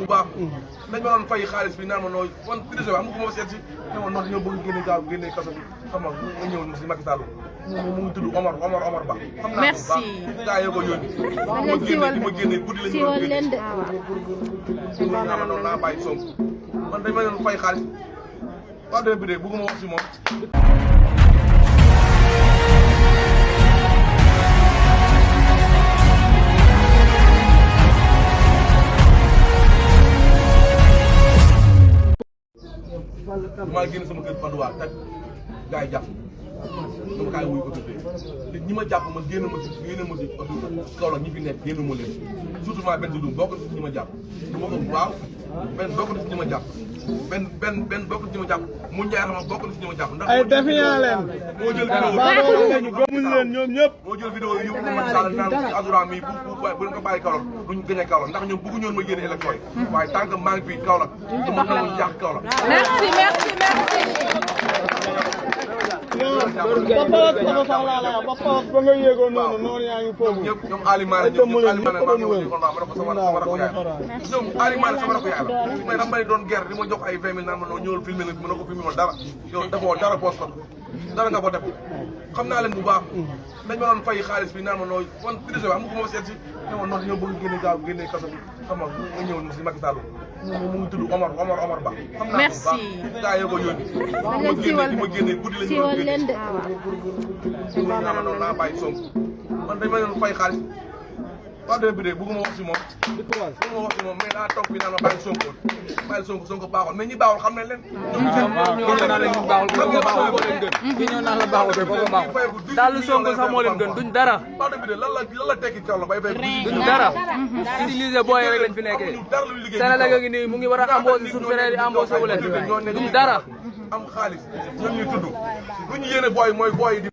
baax dañ ma doon fay xaalis bi naan ma nooy man trésor am ko ma seet si ne ma noonu ñoo bëgg génne gaaw génne kaso bi xam nga nga ñëw si Macky Sall mu ngi tudd Omar Ba xam naa ko baax gaa yoo ko yónni ma génne guddi la ñu doon génne naa ma noonu naa bàyyi Sonko man dañ ma doon fay xaalis wax dëgg bi de bëgguma wax si moom maa génn sama kër Padois teg gars yi jàpp sama kaay wuyu autorité te ñi ma jàpp ma génn ma si Kaolack ñi fi nekk génn ma leen surtout maa benn dugub bokk na si ñi ma jàpp du ma ko waaw benn bokk na si ñi ma jàpp benn bokk na si ñi ma jàpp mu njaay xam bokk na si ñi ma jàpp ndax ay défiant leen moo jël vidéo ñu gëmuñ leen ñoom ñëpp moo jël vidéo yi yóbbu Macky Sall naan si Adoura mi bu ñu ko bàyyi Kaolack duñ gagné Kaolack ndax ñoom bëggu ñoon ma génn élection yi waaye tant que maa ngi fii Kaolack dama nangu yàq Kaolack merci. ba nga yéegoon noonu yaa ngi foofu ñoom Alimane maa ngi woon kon ma ne ko sama rakk yaay ñoom Alimane sama rakk yaay la mais dama doon guerre di ma jox ay 20 000 naan ma noo ñëwal filmé la mën na ko filmé ma dara yow defoo dara poste ko dara nga ko def xam naa leen bu baax dañ ma doon fay xaalis bi naan ma noo man trésor am ko ma seet si ne ma noonu ñoo bëgg génne gaaw génne kaso bi xam nga nga ñëw si Macky Sall mu ngi tudd Omar Ba xam naa ko baax gaa yoo ko yónni ma génne guddi la ñu doon génne naa ma noonu naa bàyyi Sonko man dañ ma doon fay xaalis wax dëgg bi de bëgguma wax si moom mais daa toog fii naan ma bàyyi Sonko baaxoon mais ñi baaxul xam nañ leen ñoo naan la ñu baaxul ko baaxul ko leen gën ki ñoo naan la baaxul ko baaxul daal Sonko sax moo leen gën duñ dara wax dëgg bi de lan la tekki kaw la bay fay duñ dara utiliser booy rek lañ fi nekkee Sénégal ngi nii mu ngi war a embauché suñu frère yi embauché wu leen duñ dara am xaalis ñun ñuy tudd lu ñu yéene booy mooy booy di